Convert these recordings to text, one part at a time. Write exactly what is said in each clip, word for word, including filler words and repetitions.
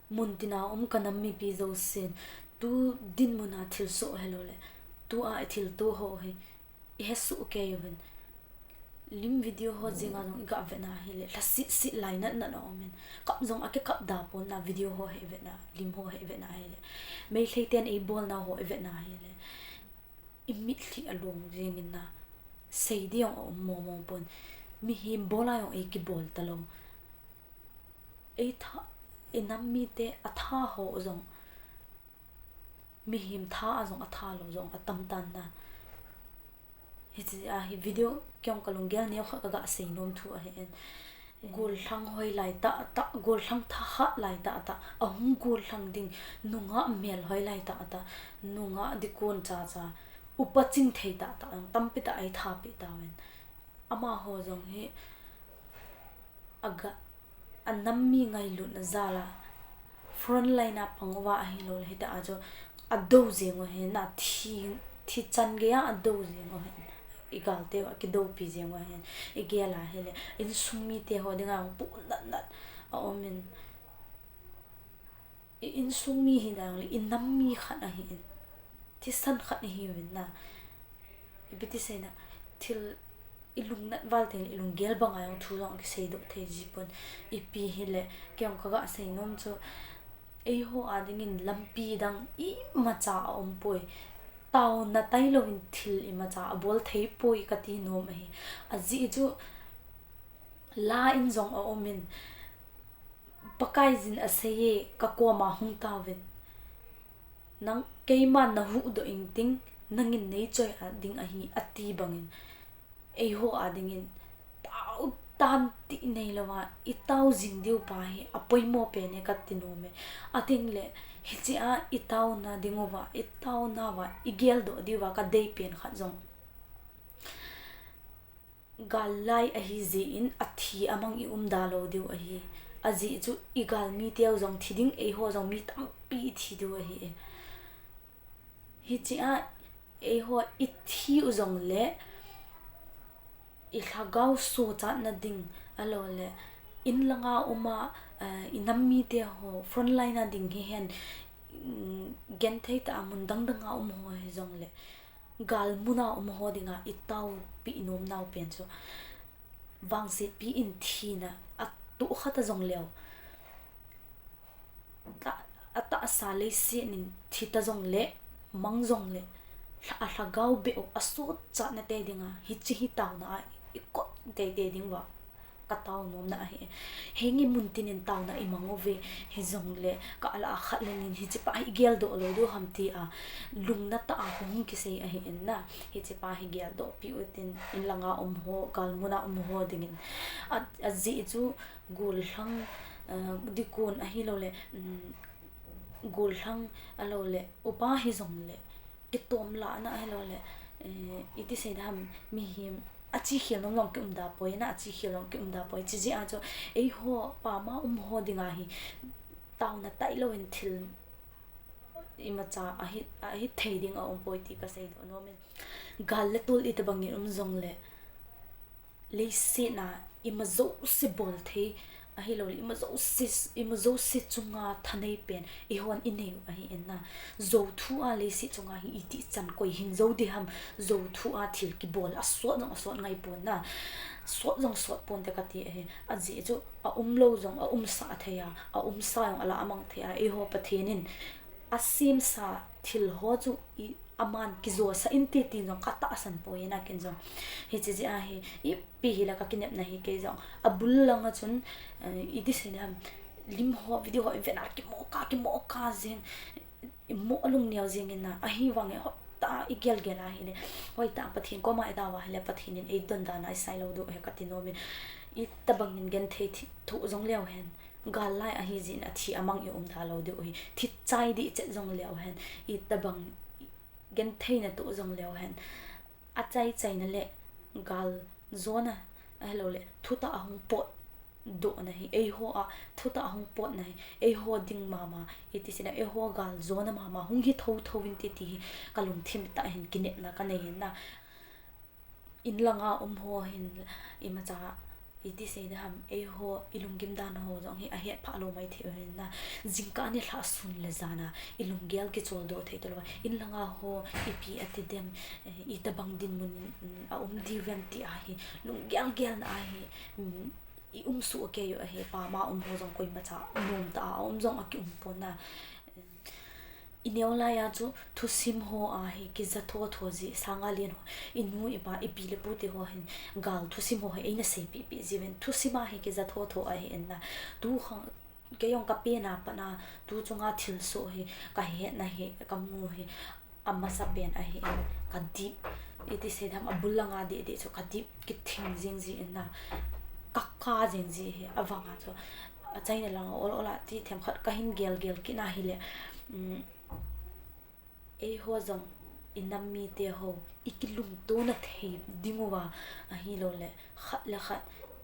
Muntina um ka nam mipi jousen, tu dinmuna thilsoh helou le, tua i thilto ho hi i hesoh kei uvin. Lim video ho jinga jong i ga vetna hile, lhasit sit lai nat nat a um in. Kap jong a kikap da pon na video ho hi i vetna, lim ho hi i vetna hile. Meitei ten ei bolna ho i vetna hile. I mitlhi a long jing in na. Sei ding jong a um mo mo pon. Mihem bol a jong ei kibol talou. Ei tha, i nam mite a tha ho jong. Mihem tha a jong a tha lou jong a tam tan na. Hiche a hi video kei jong ka lunggel neo khat ka ga sei nom thu ahi in. Gollhang hoi lai tah tah, gollhang thahat lai tah tah, ahung gollhang ding, nungah melhoi lai tah tah, nungah dikon cha cha, upa chingthei tah tah, tampi tah ei tha peh tauvin. Amaho jong hi, a ga, a nam mi ngailutna jal a, front line a pang uva ahilou le, hita a chu a dou jing u ahi na, thi, thi chan gei a a dou jing u ahi. I galte u a kidoupi jing u ahi. I gel a hile, insung mite ho dinga jong pon nat nat a um in. I insung mi hi dang le, i nam mi khat ahi in. Thisan khat i hi uvin na. Ipi ti sei na, thil i lungnat val teng le, i lunggel banga jong thu jong a kisei doh thei ji pon. Ipi hile, kei jong ka ga sei nom chu, eiho a dingin lampi dang imacha a um poi. Taona tailou in thil imacha a bol thei poi ka ti nom ahi. Ajeh chu la in jong a um in, Pakaiyin a sei e, ka koma hung tauvin. Nang keiman na huhdoh ing ting, nangin nei choi a ding ahi, a ti bangin. Eiho a dingin, tao tan ti neilou a, i tao jing diu pa hi, a poimo pen e ka ti nom e. A ting le, hiche a i taona ding uva, i taona uva, i geldoh diu va ka dei pen khat jong. Gal lai ahi jeh in a thi a mang i um da lou diu ahi. Ajeh chu i gal mi teu jong thi ding, eiho jong mi tampi i thi diu ahi. Hiche a eiho i thi u jong le i lhagao sochatna ding, alou le in langa um a, eh, i nam mite ho front line a ding hi hen, mm, genthei tah a mun dang dang a um ho hi jong le, gal mun a um ho dinga i taopi i nom nau pen chu vangsetpi in thina a toh khat a jong leu, ta, a tahsa leiset in thi ta jong le, mang jong le, lha, a lhagao beh u a sochatna te dinga, hiche hi taona a i kot teitei ding uva. Ka tao nomna ahi. Henge mun tin in taona i mang uve, hijong le, ka ala khat le nin hiche pa hi geldoh lou diu ham ti a, lungna tah a hung kisei ahi in na, hiche pa hi geldoh pi u tin in langa um ho, gal mun a um ho dingin. A, ajeh chu gollhang, eh, dikon ahilou le, um, gollhang alou le, upa hijong le, kitom lahna ahilou le, eh, iti sei dam, mihem, a chi khel nom jong ki um da poi na, a chi khel nom ki um da poi. Hiche jeh a chu, eiho, pam a um ho dinga hi, taona tailou in thil, imacha, ahi, ahi thei ding a um poi ti ka seidoh nom in. Gal le tol i tabang in um jong le, leiset a ima jouse bol thei, ahilou le, ima jouse, ima jouse chunga thanei pen, eihon i nei u ahi in na. Jou thu a leiset chunga hi i tihchan koi hing jou diham, jou thu a thil kibol a sot jong a sot ngai pon na. Sot jong sot pon te ka ti ahi. Ajeh chu a um lou jong a umsah thei a, a umsa jong a la a mang thei a, eiho Pathen in a semsa thil ho chu i aman kijosah inte tin jong ka tahsan poi na ken jong. Hiche jeh a hi, ipi hile ka kinepna hi kei jong. A bul langa chun, eh, iti sei dam, lim ho, video ho, i vetna kimoh ka, kimoh ka jeng, i moh a lungneo jeng in na, ahivang e, hoitah i gelgel a hile, hoitah Pathen koma i dau a hile, Pathen in ei dondan a i sai lou diu ahi ka ti nom in, i tabang in genthei thi, thoh jong leu hen. Gal lai ahi jeh in a thi a mang i um da lou diu ahi. Thi chai dih chet jong leu hen. I tabang genthei na toh jong leu hen. A chai chaina le gal jona ahilou le, thutah a hung potdohna hi, eiho a thutah a hung potna hi, eiho ding mama, iti sei na, eiho gal jona mama, hung hi thotho inte ti hi, ka lungthim tah hin kinepna ka nei in na. In langa um ho hin imacha, iti sei ding ham, eiho ilunggim dan ho jong hi ahet phah lou maithei u ahin na. Jingkah nilhah sun le jan a ilunggel kicholdo thei talou a, in langa ho ipi ati dem, eh, itobang dinmun, mm, aum diu vem ti ahi, lunggel gelna ahi, mm, i um soh kei u ahi, pam a um ho jong koimacha nomtah a aum jong akium pon na. I neo lai a chu thusim ho a hi kija thotho ji, sanga len ho, inu ipa, ipi le pu te ho hin gal thusim ho hi eina seipeh peh jiuvin, thusim a hi kija thotho ahi in na. Tu khang, kei jong kapen a pat na, tu chunga thilsoh hi kahetna hi, kamu hi, amasapen ahi in, kadip, iti sei ding ham, abul langa deh deh chu kadip kithing jing ji in na, kaka jing ji hi, avang a chu, achaina lang a ol ol a ti themkhat kahin gel gel kit na hile, um, eiho jong inam mite ho ikilungtona thei dinguva, ahilouleh khat le khat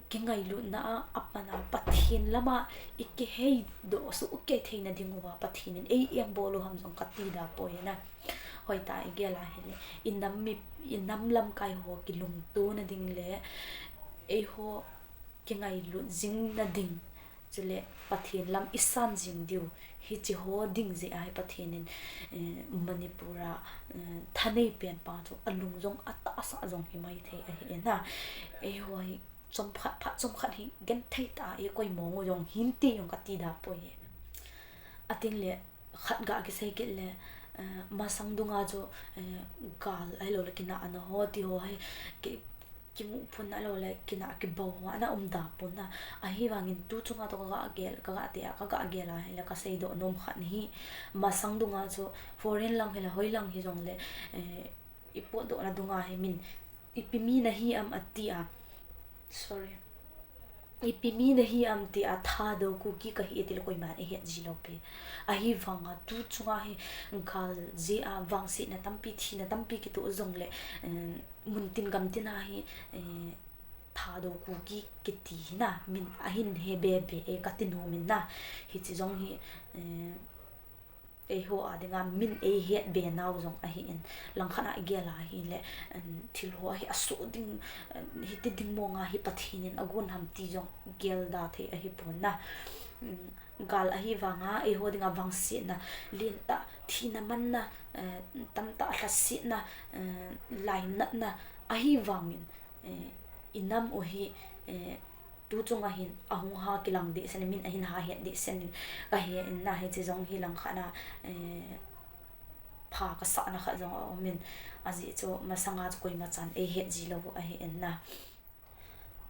kingailutna a, apat a Pathen lama ikiheidoh soh kei theina dinguva Pathen in ei engbol u ham jong kati da poi na. Hoitah a igel a hile, inam mi, inam lamkai ho kilungtona ding le eiho kingailut jingna ding, chule Pathen lam isan jing diu, hiche ho ding jeh a hi Pathen in, eh, Manipur a, eh, thanei penpa chu alung jong atahsa jong hi maithei ahi in na. Eiho hi chomkhat, phat chomkhat hi genthei tah a ikoi mong u jong hinte jong kati da poi e. Atin le khat ga kisei kit le, eh, masang dunga chu, eh, gal ahilouleh kinahna ho ti ho hi ki, kimu phun ahilouleh kinah kibou ho ana um da pon na. Ahivangin tu chunga toh kaga gel, kaga ti a, kaga gel a hile kaseidoh nom khat hi, masang dunga chu foreign lang hile, hoi lang hijongle, eh, ipotdohna dunga hi min, ipi mi nahi am ati a, sorry, ipi mi nahi am ti a, Thadou Kuki kahi tile koiman eihet ji lou pi. Ahivanga tu chunga hi gal jeh a vangsetna tampi, thina tampi kitoh jongle, eh, muntin gamtin a hi, eh, Thadou Kuki kiti hi na, min ahin he be be e kati nom in na. Hiche jong hi, eh, eiho a dinga min eihet be nau jong ahi in, langkhat a igel a hile, um, thil ho hi asoh ding, um, hiti ding mong a hi Pathen in agon ham ti jong gel da thei ahi pon na. Um, gal ahivanga eiho dinga vangsetna lentah, thina manna, eh, tamtah lhasetna, eh, lainatna ahivangin, eh, inam u hi, eh, tu chunga hin ahung ha kilang dehset in, min ahin ha het dehset in kahe in na, hiche jong hi langkhat a, eh, pha kasahna khat jong aum in, ajeh chu masanga chu koimachan eihet ji lou u ahi in na.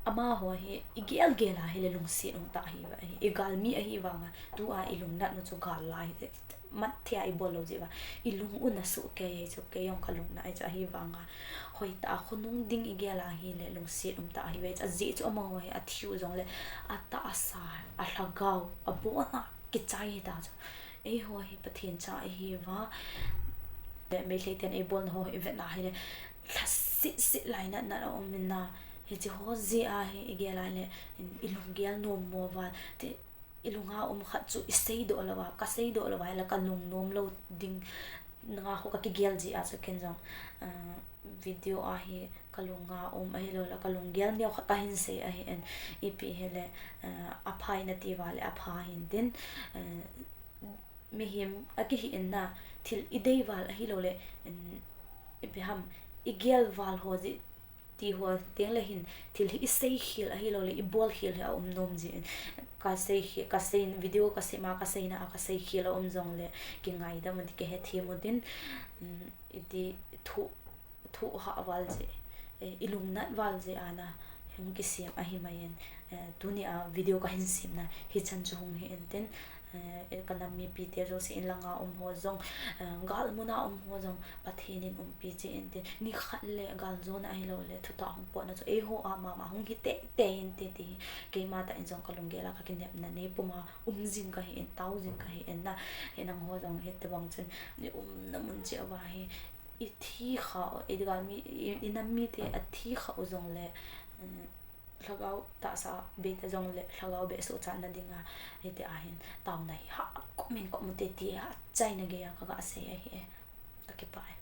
Amaho hi igel gel a hile lungset um tah ahiuve, igalmi ahivanga tua ilungnat u chu gal lai hi, matthei a ibol lou jeh uva ilung u nasoh kei e chu, kei jong kalungnat e chu, ahivanga hoitah a khonung ding igel a hile lungset um tah ahiuve chu, ajeh chu amaho hi athi u jongle atahsa, alhagao, abona kichai hita chu. Eiho hi Pathen cha ihiuva, Meitei ten eibolna ho ivet na hile lhasetset lainatna aum in na, hiche ho jeh a hi igel a le, ilunggel nom mo uva ti, ilunga um khat chu iseidoh louva, kaseidoh louva hile kalung nom lou ding nga ho kakigel jeh a chu ken jong, ah, video a hi kalunga um ahilouleh kalunggel neo khat kahin sei ahi in, ipi hile, ah, apha in ati uva le apha hintin, ah, mihem akihi in na, thil idei val ahilouleh, um, ipi ham, igel val ho jeh ti ho tengle hin thil hi isei khel ahilouleh ibol khel hi aum nom jeh in, kasei khe, kasei, video kasei ma, kaseina a kasei khel aum jongle kingaidam un tin, kihethem un tin, um, iti thoh, thoh hah val jeh, eh, ilungnat val jeh a na hung kisem ahi mai in, eh, tuni a video kahin semna hichan chu hung hi intin, eh, kanam mipite jouse, in langa um ho jong, eh, gal muna um ho jong Pathen in umpi cheh intin, nikhat le galjona ahilouleh thutah hung potna chu eiho a mama hung hi teitei inte ti hi keima tah in jong kalunggel a kakinepna neipum a um jing kahi in, tao jing kahi in na, hi nangho jong hitobang chun iumna mun cheh uva hi ithi khah, igalmi, i, inam mite athi khah u jongle, um, lhagao tahsa bei ta jongle lhagao beh suhchatna dinga, hiti ahin taona hi hakomin komu te ti achaina geiya kaga sei ahi e. Kakipah e.